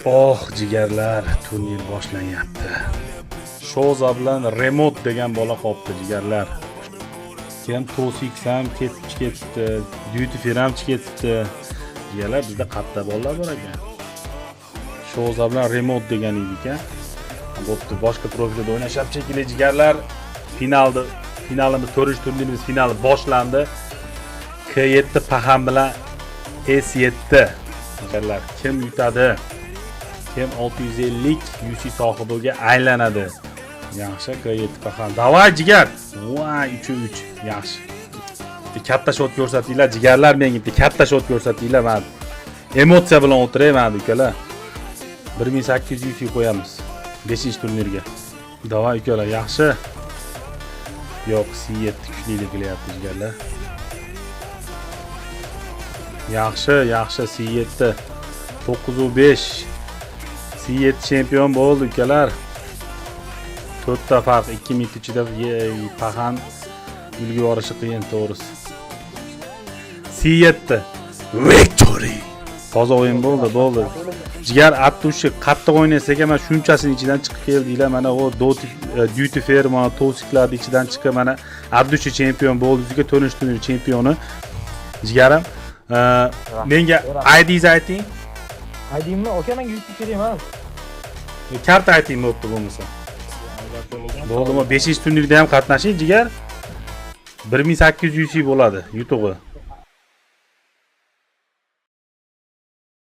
Oh, jigarlar, turnir boshlanyapti. Shoza bilan Remot degan bola qolibdi, jigarlar. Keyin Tosix ham ketib ketibdi, Duty Fair ham ketibdi. Jigarlar, bizda qatta bolalar bor ekan. Shoza bilan Remot degan edi ekan. Bo'pti, boshqa profilda o'ynashyapti shekilli, jigarlar. Finalda finalimiz, to'rtinchi turnirimiz finali boshlandi. K7 Paxan bilan S7. Jigarlar, kim yutadi? Kim 650 UC sohibiga aylanadi? Yaxshi, K7 Paxan. Давай, jigar. Voy, 3 3. Yaxshi. Bitta katta счёт ko'rsatinglar, jigarlar, menga bitta katta счёт ko'rsatinglar, man emotsiya bilan o'tiray man, ukalar. 1800 UC qo'yamiz 5-turnirga. Давай, ukalar, yaxshi. Yo'q, C7 kuchlilik qilyapti, jigarlar. Yaxshi, yaxshi, C7 9.5. C7 chempion bo'ldi, ukalar. To'rtta farq, 2 minut ichida Paxan ulgurib yuborishi qiyin, to'g'risi. C7 victory. Toza o'yin bo'ldi, bo'ldi. Jigar, от души qattiq o'ynasak ham, mana shunchasini ichidan chiqib keldinglar. Mana u Duty Fair, mana Tosiklarni ichidan chiqib, mana от души chempion bo'ldi. Bizga to'rtinchi turnir chempioni. Jigarim, menga IDingizni ayting. IDimmi? Aka, menga YouTube kerak emas. Karta ayting, bo'pti bo'lmasa. Bo'ldimi? 5-turnirda ham qatnashing, jigar. 1800 UC bo'ladi yutug'i.